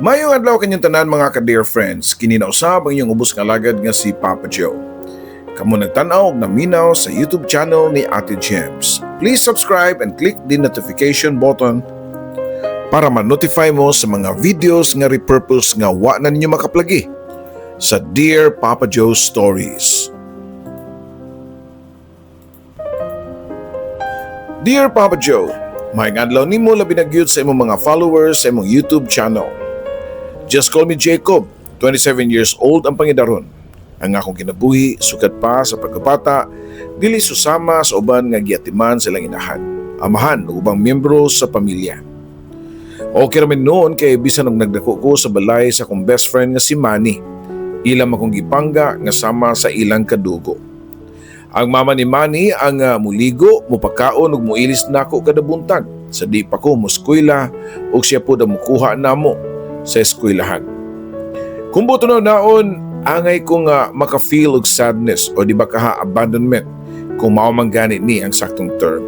Mayong adlaw kanyang tanan, mga ka-dear friends, kini na usab ang inyong ubos nga alagad nga si Papa Joe. Kamo nagtan-aw og naminaw sa YouTube channel ni Ate Gems. Please subscribe and click the notification button para ma-notify mo sa mga videos nga repurpose nga wa na ninyo makaplagi sa Dear Papa Joe Stories. Dear Papa Joe, maayong adlaw nimo, labi na gyud sa imong mga followers sa imong YouTube channel. Just call me Jacob, 27 years old ang pangidaron. Ang akong kinabuhi sukad pa sa pagkabata, dili susama sa uban nga giatiman sa ilang inahan, amahan ug ubang miyembro sa pamilya. Okay ra man noon kay bisan og nagdako ko sa balay sa akong best friend nga si Manny. Ila man kong gipangga nga sama sa ilang kadugo. Ang mama ni Manny ang muligo, mupakaon ug muilis nako kada buntag sa di pa ko muskwela ug siya pod ang mukuha namo sa eskwelahan. Kung buto na naon, angay ko nga maka-feel og sadness o di ba kaha abandonment, kung mao man gani ni ang saktong term.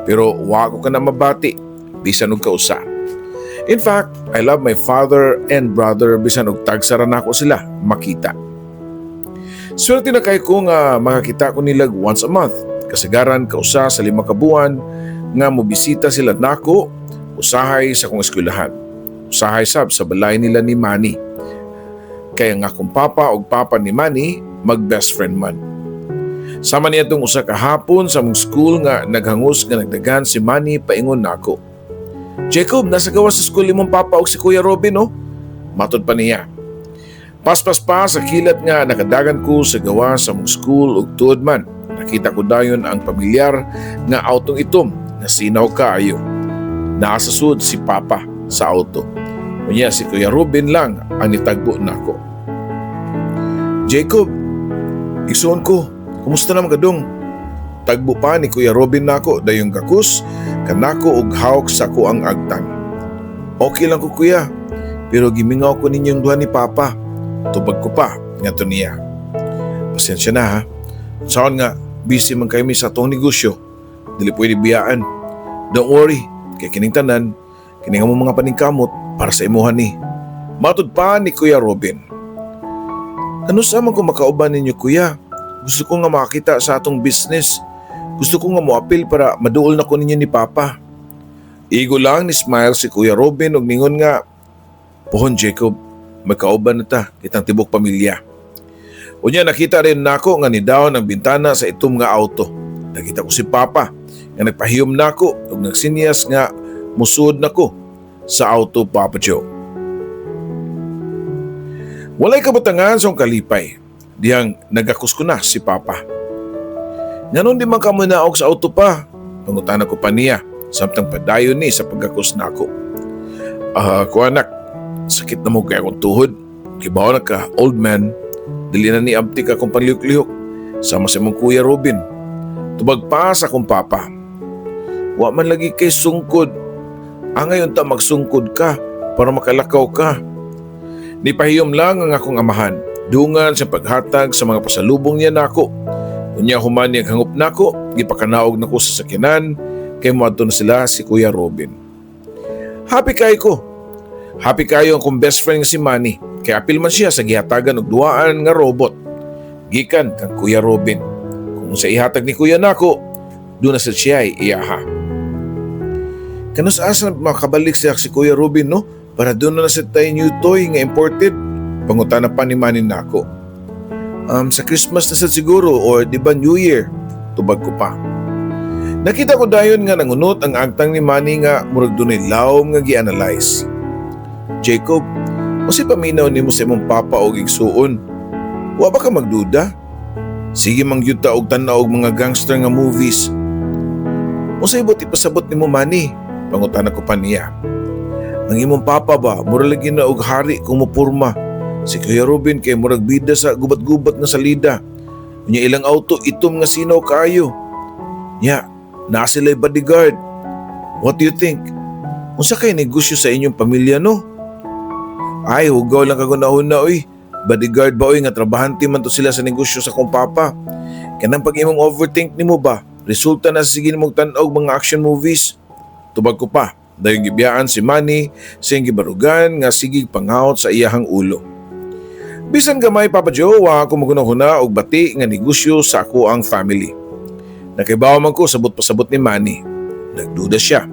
Pero wa ko kana mabati bisan og kausa. In fact, I love my father and brother bisan og tagsa ra nako sila makita. Swerte na kay ko nga makakita ko nila once a month. Kasagaran kausa sa 5 ka buwan nga mobisita sila nako, usahay sa akong eskwelahan. Usahay sab sa balay nila ni Manny. Kaya nga akong papa og papa ni Manny mag best friend man. Sama niya itong usa ka hapon sa among school nga naghangos nga nagdagan si Manny paingon nako. "Jacob, nasa gawas sa school imong papa og si Kuya Robin, no?" Matod pa niya. Paspas pa sa kilat nga nakadagan ko sa gawas sa among school ug tuod man. Nakita ko dayon ang pamilyar nga autong itom na sinaw kaayo. Naa sa sud si Papa sa auto. Unya si Kuya Robin lang ang nitagbo nako. "Jacob, igsuon ko, kumusta naman ka dong?" Tagbo pa ni Kuya Robin nako, dayong gakus kanako og hawk sa akoang agtang. "Okay lang ko, Kuya, pero gimingaw ko ninyong duha ni Papa." Tubag ko pa ngadto niya. "Pasensya na ha. Saan nga, busy man kami sa atong negosyo. Dili pwede biyaan. Don't worry, kay kining tanan, kining among mga paningkamot para sa imuha ni." Matod pa ni Kuya Robin. "Kanus-a man ko makauban ninyo, Kuya? Gusto ko nga makakita sa atong business. Gusto ko nga moapil para maduol na ko ninyo ni Papa." Igo lang ni smile si Kuya Robin ug ningon nga, "Pohon, Jacob, magkauban na ta, kitang tibok pamilya." Unya nakita rin nako nga ni down ang bintana sa itom nga auto. Nakita ko si Papa nga nagpahiyom nako ug nagsinyas nga musud nako sa auto, Papa Joe. Walay kabutangan sa akong kalipay dihang nagakos ko na si Papa. "Nganong di man ka monaog sa auto, Pa?" Pangutana ko pa niya samtang padayon ni sa pagkakos nako. "Ah, ko anak, sakit na mo kay akong tuhod. Kibaw na ka, old man, dili na ni abtik akong panlihok-lihok sama sa imong Kuya Robin." Tubag pa sa akong papa. "Wa man lagi kay sungkod. Angay unta magsungkod ka para makalakaw ka." Nipahiyom lang ang akong amahan. Dungan sa paghatag sa mga pasalubong niya nako. Unya human niya hangup nako, gipakanaog nako sa sakyanan kay moadto na sila si Kuya Robin. Happy kaayo ko. Happy kaayo ang akong best friend nga si Manny. Kay apil man siya sa gihatagan og duwaan nga robot gikan kang Kuya Robin. Kung sa ihatag ni Kuya nako, duna sa siya ay iyaha. "Kanus-a sa makabalik siya si Kuya Robin, no? Para duna na sad tay new toy nga imported?" Pangutana pa ni Manny nako. "Sa Christmas na sad siguro or di ba New Year?" Tubag ko pa. Nakita ko dayon nga nangunot ang agtang ni Manny nga murag dunay lawom nga gi-analyze. "Jacob, unsay paminaw nimo sa imong papa og igsuon? Wa ba ka magduda? Sige man gyud ta og tan-aw og mga gangster nga movies." "Unsay buot ipasabot nimo, Manny?" Pangutana ko pa niya. "Ang imong papa ba, mura lagi na og hari kung mupurma. Si Kuya Robin kay murag bida sa gubat-gubat nga salida. Unya ilang auto itom nga sinaw kaayo. Nya, naa sila'y bodyguard. What do you think? Unsa kay negosyo sa inyong pamilya, no?" "Ay, hugaw lang kag huna oy. Bodyguard ba oy nga trabahante man to sila sa negosyo sa akong papa. Kanang pag imong overthink nimo ba, resulta na sa sige nimong tan-aw mga action movies." Tubag ko pa. Dayon gibiyaan si Manny sa iyang gibarugan nga sigig pangawat sa iyahang ulo. Bisan gamay, Papa Joe, wa ako maghuna-huna og bati nga negosyo sa akoang family. Nakibaw man ko sabot pasabot ni Manny. Nagduda siya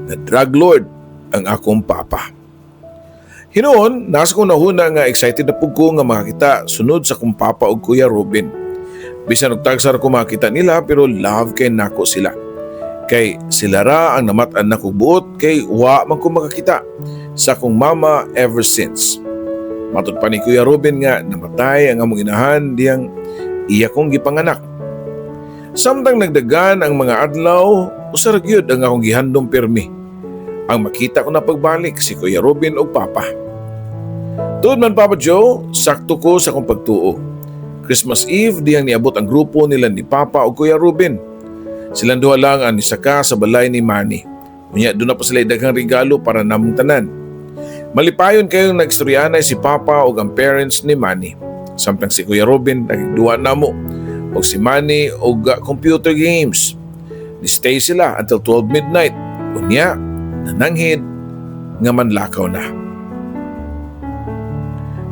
na drug lord ang akong papa. Hinuon, nasa kong nahuna nga excited na pug ko nga makakita sunod sa akong papa og Kuya Robin. Bisan og tagsar ko makita nila, pero love kay nako sila. Kay sila ra ang namat-an nako buot kay wa man ko makakita sa akong mama ever since. Matud pa ni Kuya Robin nga namatay ang among inahan diyang iya kong gipanganak. Samtang nagdagan ang mga adlaw, usa ra gyud ang akong gihandom pirmi. Ang makita ko na pagbalik si Kuya Robin og Papa. Tuod man, Papa Joe, sakto ko sa akong pagtuo. Christmas Eve diyang niabot ang grupo nila ni Papa o Kuya Robin. Silang duha lang ang nisaka sa balay ni Manny. Unya doon na pa sila daghang regalo para namong tanan. Malipayon kayong nagstoryanay si Papa o ang parents ni Manny. Samtang si Kuya Robin nagduwa namo og si Manny og computer games. Ni-stay sila until 12 midnight. Unya, nananghid nga manlakaw na.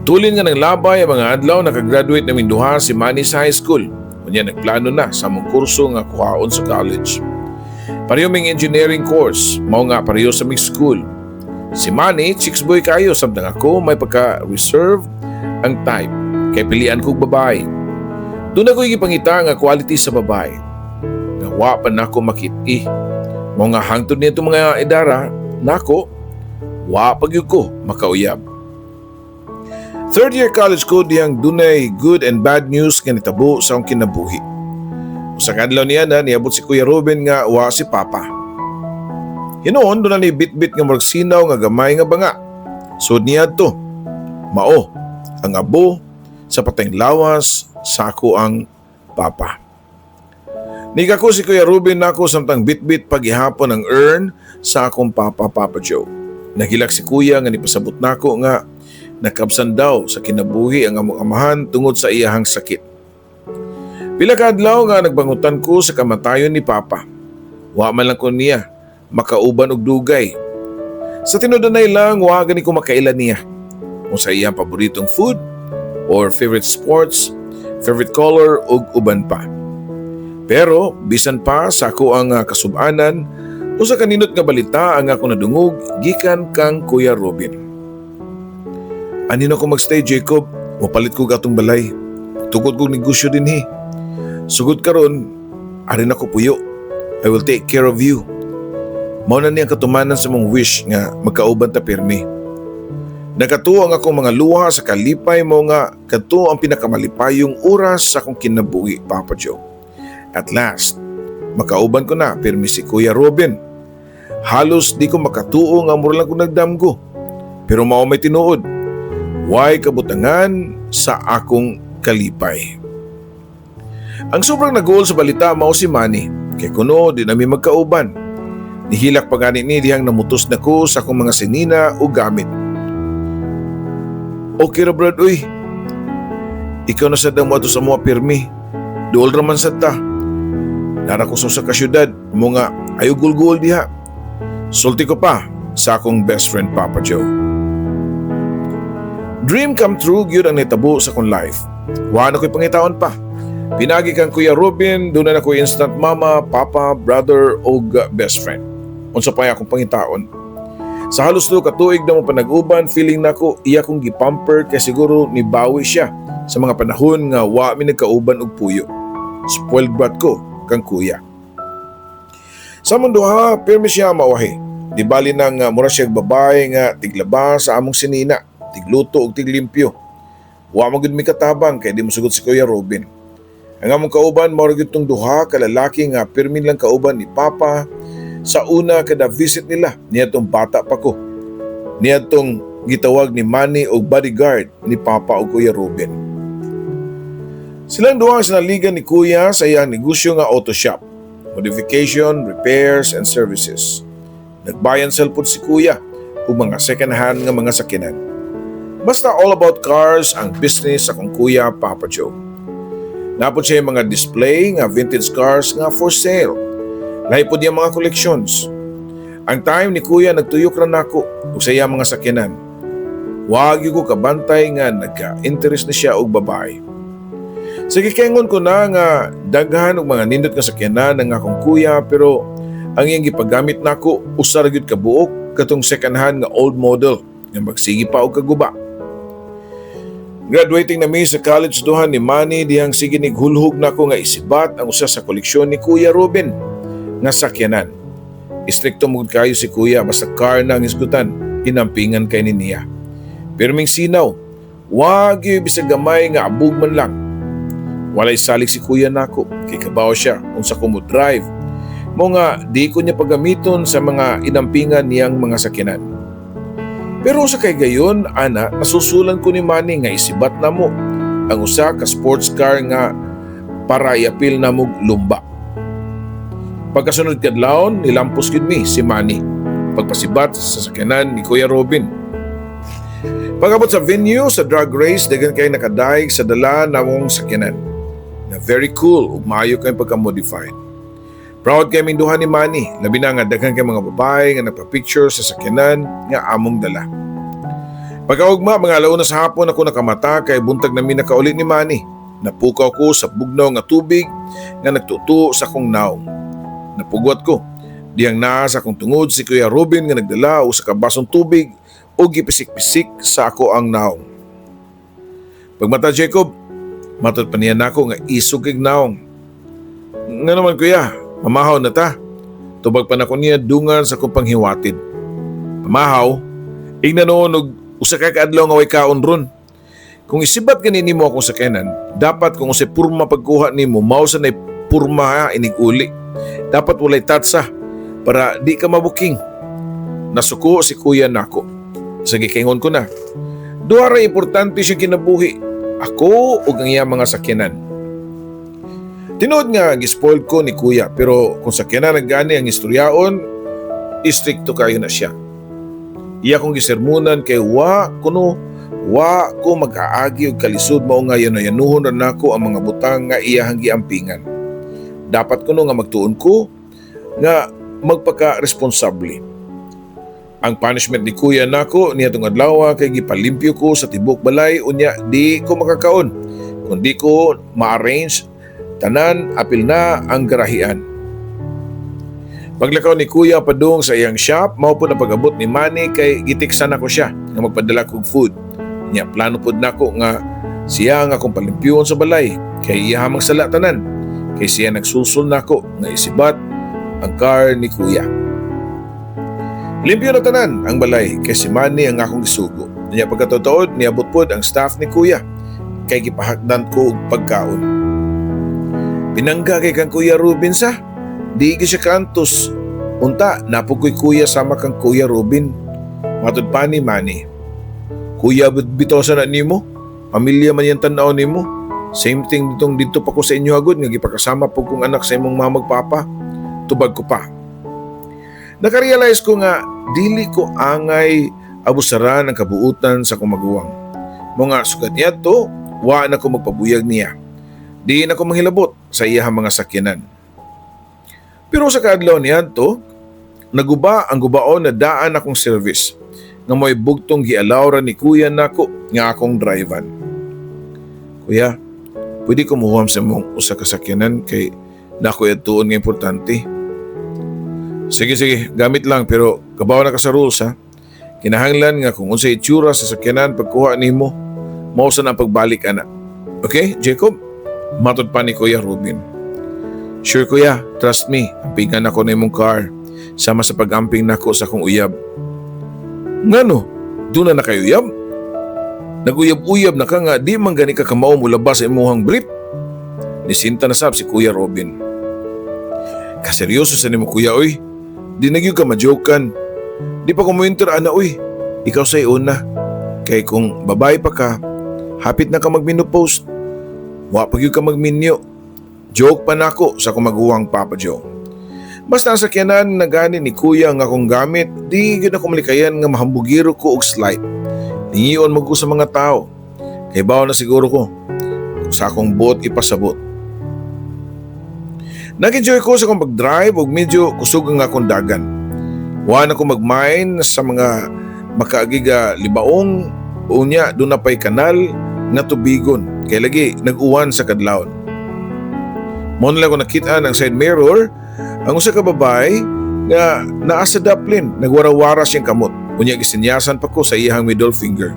Tulin nga ng labay ang mga adlaw, nakagraduate naming duha si Manny sa high school. Unya nagplano na sa among kurso nga kuhaon sa college. Pareho ming engineering course, mao nga pareho sa ming school. Si Manny, chicks boy kayo, samtang ako may pagka-reserve ang type, kay pilian kog babae. Doon ako gipangita nga quality sa babae. Nga wa pa nako makit-i. Mao nga hangtod niya itong mga idara, nako, wa pa gyud ko makauyab. Third year college ko diyang dunay good and bad news nga nitabo sa akong kinabuhi. Usa ka adlaw niya na niabot si Kuya Ruben nga wa si Papa. Hinuon doon na ni bitbit nga murag sinaw nga gamay nga banga. Sud niya to. Mao ang abo sa patayng lawas sa ako ang papa. Nika ko si Kuya Ruben nako samtang bitbit pagihapon ang urn sa akong papa, Papa Joe. Nagilak si Kuya nga nipasabot nako nga nakabsan daw sa kinabuhi ang among amahan tungod sa iyahang sakit. Pila ka adlaw nga nagbangutan ko sa kamatayon ni Papa. Wa man lang ko niya makauban og dugay. Sa tinud-anay lang, wa gani ko makaila niya. Kung sa iyang paboritong food or favorite sports, favorite color ug uban pa. Pero bisan pa sa ako ang kasubanan, usa ka nindot nga balita ang ako nadungog gikan kang Kuya Robin. "Ani na ko magstay, Jacob, mopalit ko gatong balay. Tugod kog negosyo dinhi. Sugod karon, ari na ko puyo. I will take care of you. Mao na niya ang katumanan sa mong wish nga magkauban ta pirmi." Nakatuo ang akong mga luha sa kalipay mo nga kadto ang pinakamalipayong oras sa akong kinabuhi, Papa Joe. At last, makauban ko na pirmi si Kuya Robin. Halos di ko makatuo nga mura lang ko nagdamgo. Pero mao may tinuod. Way kabutangan sa akong kalipay. Ang sobrang nag sa balita mao si Manny. Kay kuno di nami magkauban. Nihilak pa gani ni dihang namutos na ko sa akong mga sinina o gamit. "Okay ra, brad, uy. Ikaw na sad ang moadto sa mga pirmi. Duol raman sad ta. Nara ko sa usa ka syudad mo nga ayo gulgul diha." Sulti ko pa sa akong best friend, Papa Joe. Dream come true gyud ang nitabo sa akong life. Wa na ko'y pangitaon pa. Pinagi kang Kuya Robin, doon na ko instant mama, papa, brother ug best friend. Unsa pa akong pangitaon? Sa halos 2 ka tuig na mo panag-uban, feeling nako iya kong gipamper kay siguro nibawi siya sa mga panahon nga wa mi nagkauban og puyo. Spoiled brat ko kang kuya. Sa among duha, pirmi siya mauwahi. Di bali nang mura siya babae nga tiglaba sa among sinina, tigluto ug tiglimpyo. Wa man gud mi katabang kay di mosugot si Kuya Robin. Ang among kauban mao ra gyud tong duha ka lalaki nga pirmi lang kauban ni Papa sa una kada visit nila niadtong bata pa ko. Niadtong gitawag ni Manny og bodyguard ni Papa ug Kuya Robin. Silang duha ang sinaligan ni Kuya sa iyang negosyo nga auto shop, modification, repairs, and services. Nag-buy and sell pod si Kuya og mga second hand nga mga sakyanan. Basta all about cars ang business sa akong kuya, Papa Joe. Naa pod siya yung mga display nga vintage cars nga for sale. Lahi pod yung mga collections. Ang time ni Kuya, nagtuyok ra nako ug sa iya mga sakyanan. Wa gyud ko kabantay nga nagka-interest ni siya og babae. Sige, kengon ko na nga daghan og mga nindot nga sakyanan ang akong kuya, pero ang iyang gipagamit nako, usa ra gyud ka buok, katong second hand nga old model nga magsige pa og kaguba. Graduating na mi sa college duha ni Manny dihang sige nighulhog nako nga isibat ang usa sa koleksyon ni Kuya Ruben nga sakyanan. Istrikto mo kayo si Kuya, basta car na ang isgutan, inampingan kay ni niya. Pirming sinaw, wag gyud bisag gamay nga abog man lang. Walay salig si Kuya nako, kay kabaw siya unsa ko mo drive. Mao nga di ko niya paggamiton sa mga inampingan niyang mga sakyanan. Pero sa kay gayon, ana, nasusulan ko ni Manny nga isibat na mo ang usa ka sports car nga para iapil na mog lumba. Pagkasunod kadlawon, nilampos gyud mi si Manny pagpasibat sa sakyanan ni Kuya Robin. Pag-abot sa venue sa drag race, daghan kay nakadaig sa dala namong sakyanan na very cool ug maayo kay pagka-modified. Proud kay ming duha ni Manny, labi na nga daghan kay mga babae nga nagpa-picture sa sakyanan nga among dala. Pagkaugma, mga 1:00 sa hapon ako nakamata kay buntag nami nakauli ni Manny. Napukaw ko sa bugnaw nga tubig nga nagtuto sa akong naong. Napugwat ko diyang naa sa akong tungod si Kuya Robin nga nagdala og sa kabasong tubig o gipisik-pisik sa ako ang naong. "Pagmata, Jacob," matod pa niya nako nga isog kig naong. "Nga naman, Kuya, mamahaw na ta," tubag pa nako niya dungan sa akong panghiwatid. "Pamahaw? Ingna noon og usa ka kaadlaw nga way kaon ron. Kung isibat gani nimo akong sakyanan, dapat kung unsay purma pagkuha nimo, mao sa nay purma ha inig uli. Dapat walay tatsa para di ka mabuking." Nasuko si Kuya nako. Sa gikingon ko na, duha ra importante siyang kinabuhi. Ako ug ang iyang mga sakyanan. Tinuod nga gispoil ko ni Kuya, pero kung sakyanan ang gani ang istoryaon, istrikto kayo na siya. Iya kong gisermonan kay wa kuno wa ko mag-aagi og kalisod, mao nga yano-yanuhon ra nako ang mga butang nga iyahang giampingan. Dapat kuno nga magtuon ko nga magpaka-responsable. Ang punishment ni Kuya nako niadtong adlaw kay gipalimpyo ko sa tibok balay, unya di ko makakaon kung di ko ma-arrange tanan apil na ang garahian. Paglakaw ni Kuya padung sa iyang shop, mao pud ang pag-abot ni Manny kay gitiksan ako siya nga magpadala kog food. Nya plano pud nako nga siya nga akong palimpyuon sa balay kay iya mang sala tanan kay siya nagsulsul nako nga isibat ang car ni Kuya. Limpyo na tanan ang balay kay si Manny ang akong gisugo. Nya pagkatutood, niabot pod ang staff ni Kuya kay gipahakdan ko og pagkaon. "Pinangga kay kang Kuya Ruben sa. Di gyud siya kantos. Unta, napog ko'y kuya sama kang Kuya Ruben," matod pa ni Manny. "Kuya bitaw sa na nimo. Pamilya man yan tanaw nimo. Same thing ditong dito pa ko sa inyo agad nga gipakasama po kong anak sa imong mama ug papa," tubag ko pa. Nakarealize ko nga dili ko angay abusaran ang kabuutan sa akong maguwang. Mga sugat niya to, wa na ko magpabuyag niya. Di na ko manghilabot sa iyahang mga sakyanan. Pero sa kaadlaw niya to, naguba ang gubaon na daan akong service nga mo'y bugtong gialaw ra ni Kuya nako nga akong drivean. "Kuya, pwede ko muhuam sa mong usa ka sakyanan kay nako tuon nga importante?" "Sige, sige, gamit lang, pero kabaw na ka sa rules ha. Kinahanglan nga kung unsay itsura sa sakyanan pagkuha nimo, mao sa na ang pagbalik ana. Okay, Jacob?" matod pa ni Kuya Ruben. "Sure, Kuya, trust me, ampingan ako na imong car. Sama sa pag-amping nako sa akong uyab." "Ngano, doon na kayo uyab? Naguyab-uyab na ka nga di man gani ka kamao mulabas sa imuhang brief." Nisinta na sab si Kuya Robin. "Kaseryoso sa nimo, Kuya, oy. Di na gyud ka majokan. Di pa ko mo-enter ana, oy. Ikaw sa una. Kay kung babae pa ka, hapit na ka mag-menopause. Wa pa gyud ka magminyo," joke pa nako sa akong maguwang, Papa Joe. Basta ang sakyanan na gani ni Kuya nga akong gamit, di gyud ako malikayan nga mahambugiro ko og slight. Lingion mag ko sa mga tao. Kay bawo na siguro ko sa akong buot ipasabot. Nag-enjoy ko sa akong pag-drive ug medyo kusog ang akong dagan. Wa na ko magmain sa mga makaagiga libaong, unya duna pay kanal nga tubigon kay lagi nag-uwan sa kadlawon. Mao na lang ko nakita ang side mirror ang usa ka babae nga naa sa daplin, nagwarawara siyang kamot. Unya gisinyasan pa ko sa iyang middle finger.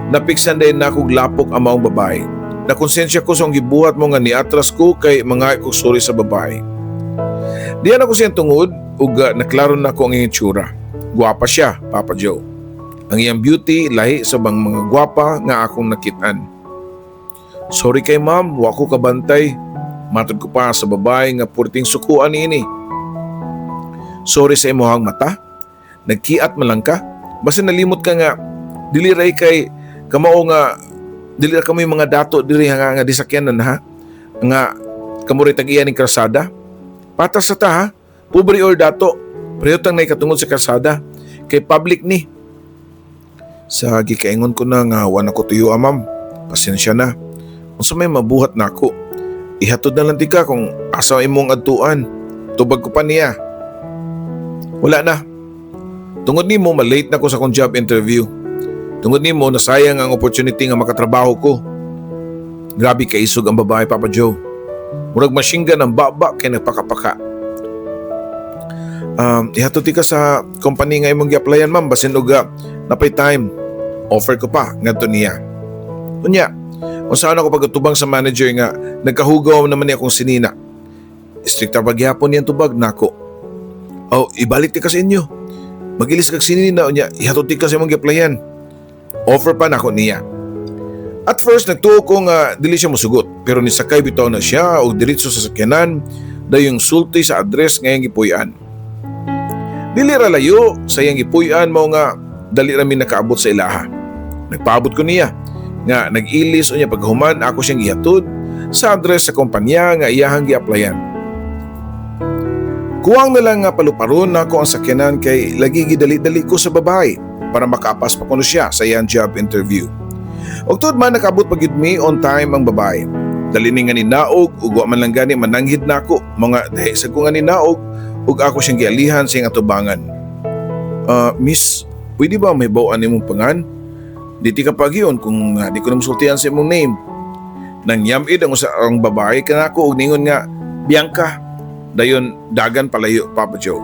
Napiksan dayon nako og lapok ang maong babae. Nakonsensya ko sa akong gibuhat, mao nga niatras ko kay mga ko sorry sa babae. Diyan ako siyang tungod ug naklaro na ko ang iyang itsura. Gwapa siya, Papa Joe. Ang iyang beauty lahi sa bang mga gwapa nga akong nakitaan. "Sorry kay ma'am, wa ko kabantay," matod ko pa sa babae nga purting sukuan niini. "Sorry sa imuhang mata? Nagkiat man lang ka? Basta nalimot ka nga dili ray kay kamao nga dili ra kamo yung mga dato diri nga di sakyanan ha, nga kamo ray tag-iya ning kalsada. Patas sa ta ha, pobre or dato, pareho tang naikatungod sa kalsada kay public ni." Sa gikaingon ko na nga wa na ko tuyo, ah, ma'am. Pasensya na. Unsa may mabuhat nako? "Ihatod na lang tika kung asa imong adtuan," tubag ko pa niya. "Wala na. Tungod nimo malate na ko sa akong job interview. Tungod nimo nasayang ang opportunity nga makatrabaho ko." Grabe kaisog ang babae, Papa Joe. Murag machine gun ang baba kay nagpakapaka. "Ihatod ka sa company nga imong gi-applyan, ma'am, basin og napay time," offer ko pa ngadto niya. Unya, unsaon ako pagkatubang sa manager nga nagkahugaw naman niya akong sinina? Strikta pagyapon niyang tubag nako. "Oh, ibalik ti ka sa inyo. Magilis kag sinina, unya ihatod ti ka sa imong gi-applyan," offer pa nako niya. At first nagtuo ko nga dili siya mosugot, pero nisakay bitaw na siya og diretso sa sakyanan, dayong sulti sa address nga iyang gipuy-an. Dili ra layo sa iyang gipuy-an, mao nga dali ra mi nakaabot sa ilaha. Nagpaabot ko niya nga nag-ilis, unya paghuman ako siyang gihatod sa address sa kumpanya nga iyahang gi-applyan. Kuwang na lang nga paluparon nako ang sakyanan kay lagi gidali-dali ko sa babae para makaapas pa kuno siya sa iyang job interview. Og tuod man, nakaabot pa gyud mi on time ang babae. Dali ni nga ninaog ug wa man lang gani mananghid nako, mga dahi sa ko nga ninaog ug ako siyang gialihan sa iyang atubangan. "Ah, miss, pwede ba mahibaw-an imong pangan? Di ti ka pagion kung di ko na musultihan sa imong name." Nang yamid ang usa ang babae kanako ug ningon nga Bianca. Dayon dagan palayo, Papa Joe.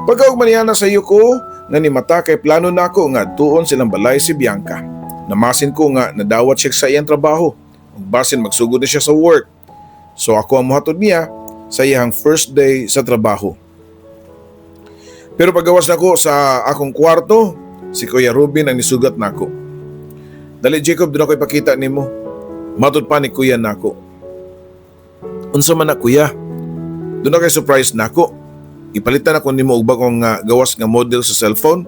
Pagkaugma niya na sa iyo ko nga ni mata kay plano nako nga tuon silang balay si Bianca. Namasin ko nga nadawat siya sa iyang trabaho ug basin magsugod na siya sa work. So ako ang muhatod niya sa iyang first day sa trabaho. Pero paggawas nako sa akong kwarto, si Kuya Ruben ang nisugat nako. "Dali, Jacob, doon ako ipakita nimo," matod pa ni Kuya nako. "Unsa man na, Kuya?" "Duna kay surprise nako. Ipalitan ako nimo og bagong gawas nga model sa cellphone."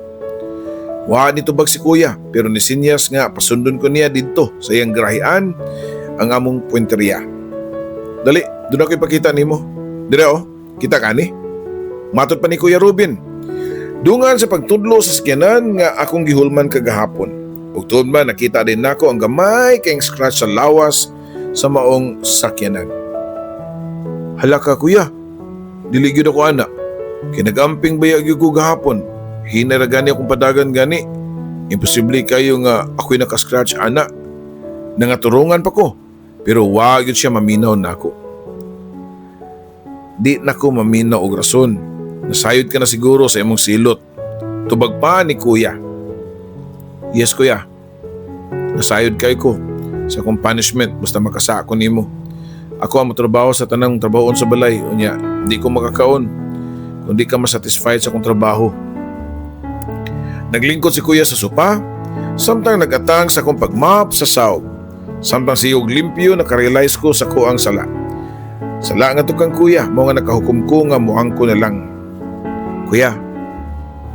Wa nitubag si Kuya, pero nisinyas nga pasundon ko niya didto sa iyang garahean ang among puwenteriya. "Dali, duna ko ipakita nimo. Dire oh, kita kani?" matod pa ni Kuya Ruben. Dungan sa pagtudlo sa sakyanan nga akong gihulman kagahapon. Ug tuod man, nakita din nako ang gamay kayong scratch sa lawas sa maong sakyanan. "Hala ka, Kuya, dili gyud ako ana. Kay nagamping baya gyud ko gahapon. Hinay ra gani akong padagan gani. Imposible kayo nga ako'y naka-scratch ana." Nangaturungan pa ko, pero wa gyud siya maminaw nako. "Di na ko maminaw og rason. Nasayod ka na siguro sa imong silot," tubag pa ni Kuya. "Yes, Kuya. Nasayod kay ko sa akong punishment basta makasako nimo. Ako ang motrabaho sa tanang trabahoon sa balay. Unya, di ko makakaon kung di ka masatisfied sa akong trabaho." Naglingkod si Kuya sa sopa, samtang nagatang sa akong pagmap sa sawb. Samtang siyog limpyo, nakarealize ko sa kuang sala. Sala nga to kang Kuya, mao nga nakahukom ko nga muang ko na lang. "Kuya,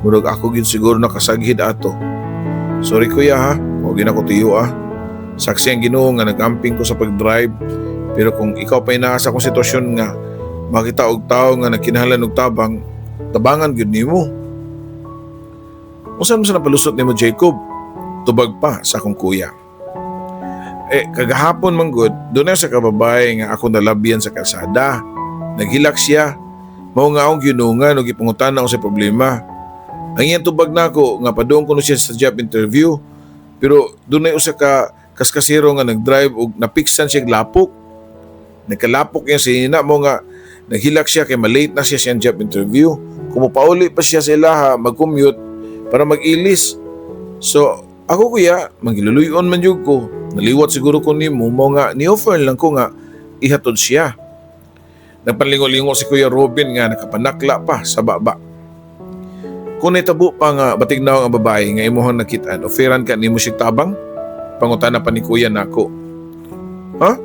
murag ako gyud siguro nakasaghid ato. Sorry, Kuya, ha, wa gyud ako tuyo ah. Saksi ang Ginoo nga nagamping ko sa pag-drive, pero kung ikaw pa naa sa akong sitwasyon nga makita og tao nga nagkinahanglan og tabang, tabangan gyud nimo." "Unsa man sa napalusot nimo, Jacob?" tubag pa sa akong kuya. "Eh, kagahapon man gud, duna sa kababae nga ako nalabyan sa kalsada. Naghilak siya. Mao nga akong giunungan ug gipangutana ko sa problema. Ang iyang tubag nako nga padung kuno siya sa job interview, pero dunay usa ka kaskasero nga nag-drive ug napiksan siya lapok. Nagkalapok niya sa hina, mao nga naghilak siya kay malate na siya sa iyang job interview. Kung mopauli pa siya sa ilaha, mag-commute para mag-ilis. So, ako, kuya, manggiluluyon man jud ko. Naliwat siguro ko nimo, mao nga ni-offer lang ko nga ihatod siya. Nagpanlingo-lingo si Kuya Robin nga nakapanakla pa sa baba. "Kung naitabo pa nga batignaw ang babae nga imuhang nakitaan, offeran ka nimo siya tabang?" Pangutana pa ni kuya nako. "Ha?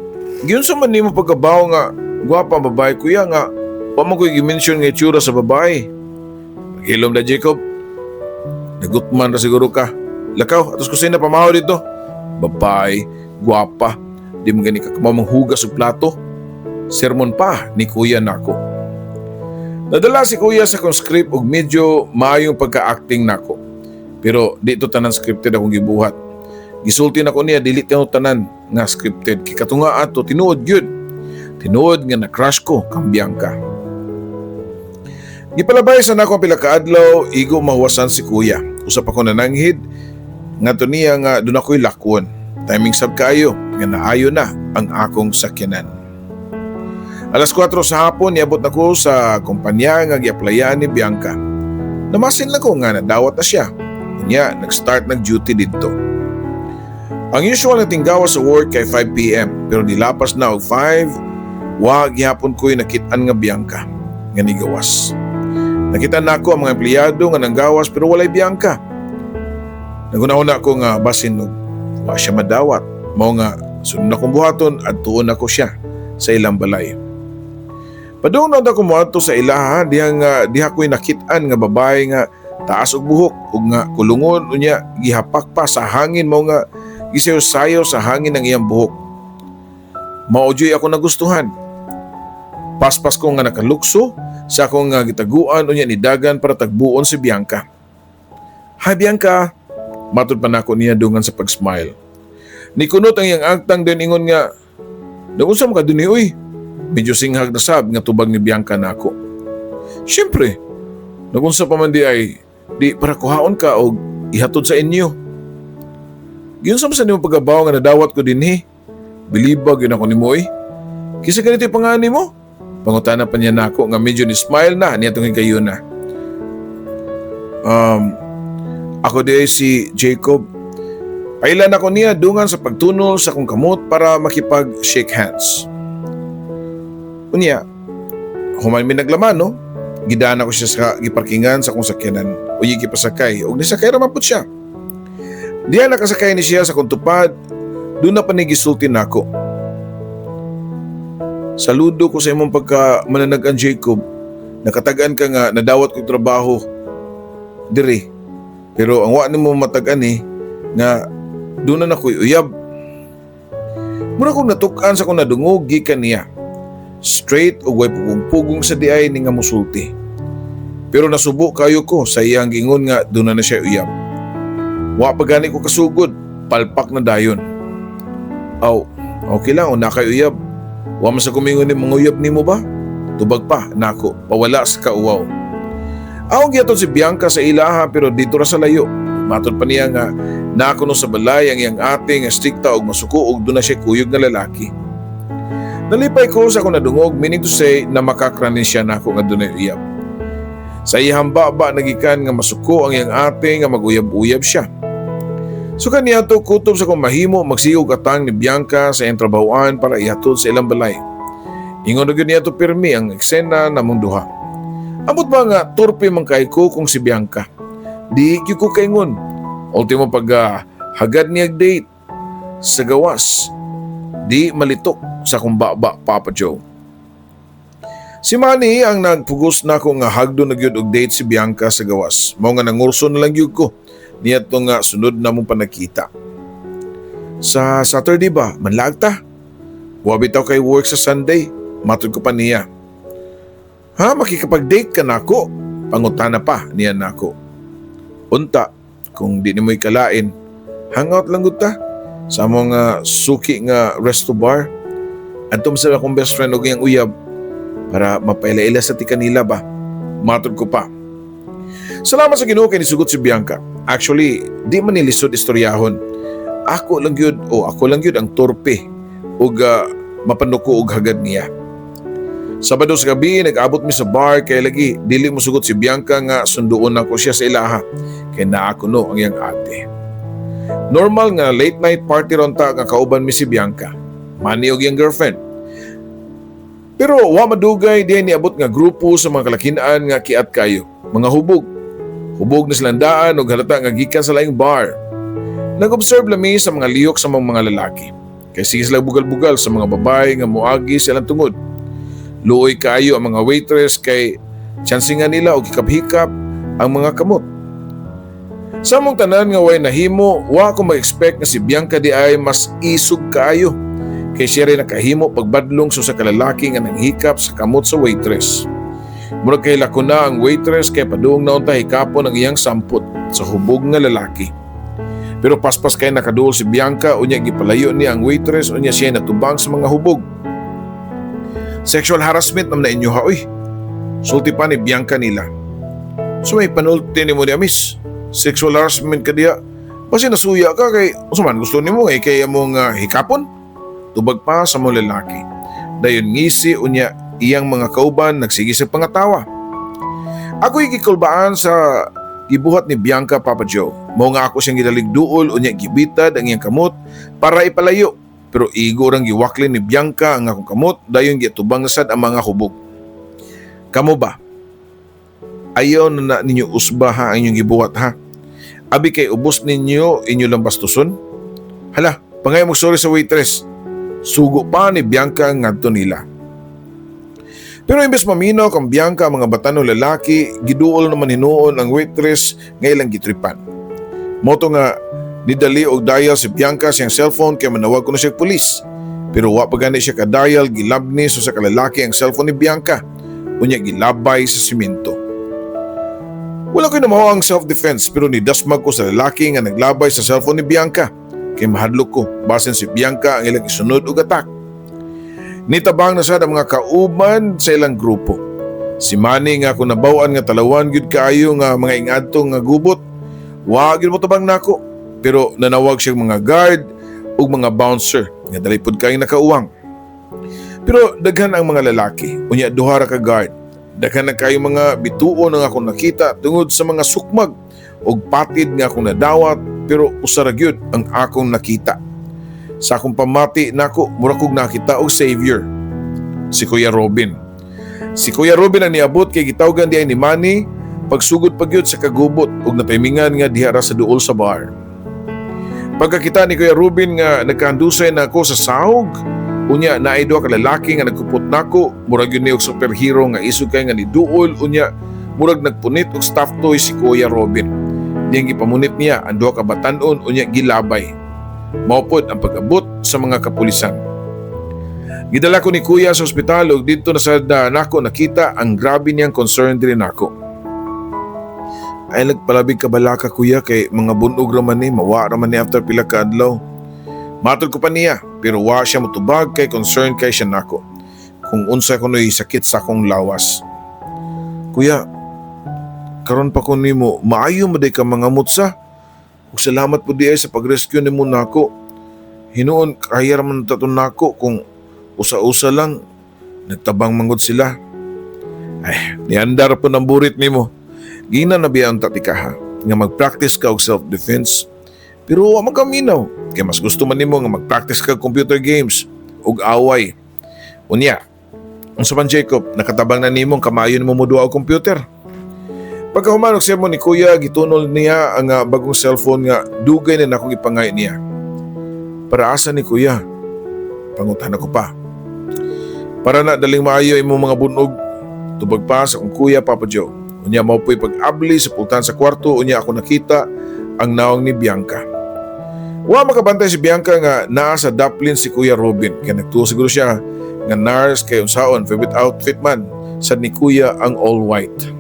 Giunsa man nimo pagkabaw nga gwapa ang babae, kuya, nga wa man ko'y gi-mention nga itsura sa babae?" "Paghilom na, Jacob. Nagutman ra siguro ka. Lakaw, atos kusina, pamahaw dito. Babae, gwapa. Di mo gani ka manghugas og plato." Sermon pa ni kuya nako. Nadala si kuya sa akong script ug medyo maayong pagka-acting nako. Pero di to tanan scripted akong gibuhat. Gisulti nako niya dili to tanan nga scripted kay katunga ato tinuod gyud. Tinuod nga na-crush ko kang Bianca. Gipalabay sa nako ang pila ka adlaw, igo mahuwasan si kuya. Usap ako nananghid ngadto niya nga doon ako'y lakwon. Timing sab kaayo nga naayo na ang akong sakyanan. Alas 4 sa hapon, niabot na ko sa kumpanya nga gi-applyan ni Bianca. Namasin lang ko nga nadawat na siya. Unya, nag-start nag-duty didto. Ang usual na tinggawa sa work kay 5 p.m. pero nilapas na og 5, wa gihapon ko'y nakit-an nga Bianca nga nigawas. Nakita nako ang mga empleyado nga nanggawas pero walay Bianca. Naghuna-huna ko nga basin og wa siya madawat. Mao nga sunod akong buhaton, adtuon ako siya sa ilang balay. Padung na ako moadto sa ilaha diha nga diha ko'y nakit-an nga babae nga taas og buhok ug nga kulungon, unya gihapak pa sa hangin, mao nga gisayo-sayo sa hangin ang iyang buhok. Mao juy ako nagustuhan. Paspas ko nga nakalukso sa akong nga gitaguan, unya nidagan para tagbuon si Bianca. "Hi, Bianca," matod pa nako niya dungan sa pag-smile. Nikunot ang iyang agtang din ingon nga, "Nagunsa man ka dinhi uy?" Medyo singhag na sab nga tubag ni Bianca nako. "Siyempre, nagunsa pa man di ay di para kuhaon ka og ihatod sa inyo." "Giunsa man sa nimo pagkabaw nga nadawat ko dinhi? Bilibag yun ako nimo oy. Kinsa ganito yung pangani mo?" Pangutana pa niya nako nga medyo ni smile na niya tong higayuna. "Ako di ay si Jacob." Pailan ako niya dungan sa pagtunol sa akong kamot para makipag-shake hands. Unya, human mi naglaman, no? Gidaan ako siya sa giparkingan sa akong sakyanan. Unya gipasakay. Ug nisakay ra man pud siya. Diya nakasakay ni siya sa akong tupad, doon na pa ni gisulti nako. "Saludo ko sa imong pagka mananagan, Jacob. Nakatagan ka nga nadawat kong trabaho diri. Pero ang wa nimo matag-an eh, nga doon na nako'y uyab." Mura kong natuk-an sa akong nadungog gikan niya. Straight ug way pugong-pugong sa diay ni nga musulti. Pero nasubo kayo ko sa iyang gingon nga doon na siya uyab. Wa pa gani ko kasugod, palpak na dayon. "Aw, okay lang, una kay uyab. Wa man sa kumingon ni mga uyab nimo ba?" Tubag pa nako, pawala sa kauwaw. Akong gihatod si Bianca sa ilaha pero dito ra sa layo. Matod pa niya nga nako no sa balay ang iyang ate nga strikta og masuko og doon na siya kuyog nga lalaki. Nalipay ko sa akong nadungog, meaning to say na makakranin siya nako nga dunay uyab. Sa iyang baba nagikan nga masuko ang iyang ate nga maguyab-uyab siya. So kaniya to, kutob sa akong mahimo, magsigog atang ni Bianca sa iyang trabahoan para ihatod sa ilang balay. Ingon na gyud niya to pirmi ang eksena namong duha. Amot ba nga torpe man kay ko kung si Bianca. Di gyud ko kaingon. Ultimo pag hagad niya date sa gawas, di malitok sa akong baba, Papa Joe. Si Manny ang nagpugos na ako nga hagdo na gyud og date si Bianca sa gawas. Mao nga nangurso na lang gyud ko niadto nga sunod na mong panagkita. "Sa Saturday ba, manlaag ta? Wa bitaw kay work sa Sunday," matod ko pa niya. "Ha, makikapag-date ka nako?" Pangutana pa niya nako. "Unta, kung di nimo ikalain, hangout lang gud ta sa among suki nga resto bar. Adto sa akong best friend og iyang uyab. Para mapaila-ila sa tika nila ba? Matod ko pa. Salamat sa Ginoo kay nisugot si Bianca. Actually, di man nilisod istoryahon. Ako lang gyud o ako lang gyud ang torpe ug mapanuko og hagad niya. Sabado sa gabi, nag-abot mi sa bar kay lagi dili mo sugot si Bianca nga sunduon nako siya sa ilaha kay naa kuno ang iyang ate. Normal nga late night party ron ta nga kauban mi si Bianca. Manny og iyang girlfriend. Pero wa madugay diay niabot nga grupo sa mga kalakinan nga kiat kayo. Mga hubog. Hubog na silang daan og halata nga gikan sa laing bar. Nag-observe lami sa mga lihok sa mga lalaki. Kay sige sila bugal-bugal sa mga babae nga moagi sa ilang tungod. Luoy kaayo ang mga waitress kay chansingan nila og hikap-hikap ang mga kamot. Sa among tanan nga way nahimo, wa ko mag-expect nga si Bianca di ay mas isog kaayo. Kay siya rin nakahimo pagbadlong sa usa ka lalaki nga nanghikap sa kamot sa waitress. Murag kay lako na ang waitress kay padung na unta hikapon ang iyang sampot sa hubog nga lalaki. Pero paspas kay nakaduol si Bianca, unya gipalayo niya ang waitress, unya siya natubang sa mga hubog. "Sexual harassment naman na inyo ha, uy." Sulti pa ni Bianca nila. "So may panulti nimo niya, miss. Sexual harassment ka diya. Basi nasuya ka kay, unsa man gusto nimo kay kay among hikapon?" Tubag pa sa mga lalaki. Dayon ngisi, unya iyang mga kauban nagsige sa pangatawa. Ako'y gikulbaan sa gibuhat ni Bianca, Papa Joe. Mao nga ako siyang gidalig duol, unya gibitad ang iyang kamot para ipalayo. Pero igo rang giwaklin ni Bianca ang akong kamot, dayon gitubang na sad ang mga hubog. Kamo ba? Ayaw na na ninyo usba ha ang inyong gibuhat ha. Abi kay ubos ninyo inyo lang bastuson. "Hala, pangay mo sorry sa waitress." Sugo pa ni Bianca ngadto nila. Pero imbes maminaw kang Bianca ang mga batanong lalaki, giduol naman hinuon ang waitress nga ilang gitripan. Mao to nga nidali og dial si Bianca siyang cellphone kay manawag kuno siya pulis. Pero wa pa gani siya ka-dial, gilabni sa usa ka lalaki ang cellphone ni Bianca. Unya gilabay sa simento. Wala ko'y namaho ang self-defense pero nidasmag ko sa lalaki nga naglabay sa cellphone ni Bianca. Kay mahadlok ko, basin si Bianca ang ilang isunod og attack. Nitabang na sad ang mga kauban sa ilang grupo. Si Manny nga kung nabaw-an nga talawan gyud kaayo nga mga ingadto nga gubot, wa gyud mo tabang nako. Pero nanawag siya mga guard ug mga bouncer nga dali pud kay nakauwang. Pero daghan ang mga lalaki, unya duha ra ka guard. Daghan na kayo mga bituon ang akong nakita tungod sa mga sukmag ug patid nga akong nadawat, pero usa ra gyud ang akong nakita. Sa akong pamati nako, mura kog nakita og savior. Si Kuya Robin. Si Kuya Robin ang niabot kay gitawgan di ay ni Manny pagsugod pa gyud sa kagubot ug nataymingan nga diha ra sa duol sa bar. Pagkakita ni Kuya Ruben nga nagkahandusay na ako sa sahog, unya naay duha ka lalaki nga nagkupot nako, murag yun ni og superhero nga isog kay nga niduol, unya murag nagpunit og stuffed toy si Kuya Robin. Diyang gipamunit niya ang duha ka batanon, unya gilabay. Mao pod ang pag-abot sa mga kapulisan. Gidala ko ni Kuya sa ospital ug didto na sad nako nakita ang grabe niyang concern diri nako. "Ay nagpalabig ka balaka, kuya, kay mga bunog ra man ni, mawa ra man ni after pila ka adlaw." Matod ko pa niya, pero wa siya motubag kay concern kay siya nako kung unsa kuno'y sakit sa akong lawas. "Kuya, karon pa ko nimo, maayo mo day ka mga mutsa. Ug salamat po di ay sa pag-rescue nimo nako. Hinuon kaya ra man taton nako kung usa-usa lang nagtabang mangod sila." "Ay, niandar po ng burit nimo. Gina na biya ang tatika ha, nga mag-practice ka og self-defense. Pero wa man kaminaw, kay mas gusto man nimo nga mag-practice ka og computer games ug away. Unya, unsa man, Jacob, nakatabang na nimo ang kamayo nimo moduwa og computer?" Pagkahuman og sermon ni Kuya, gitunol niya ang bagong cellphone nga dugay na nakong ipangay niya. "Para asa ni, Kuya?" Pangutana ko pa. "Para na daling maayo imong mga bunog." Tubag pa sa akong kuya, Papa Joe. Unya mao po'y pag-abli sa pultahan sa kwarto, unya ako nakita ang nawong ni Bianca. Wa makabantay si Bianca nga naa sa daplin si Kuya Robin. Kaya nagtuo siguro siya nga nurse kay unsaon, favorite outfit man sad ni Kuya ang all white.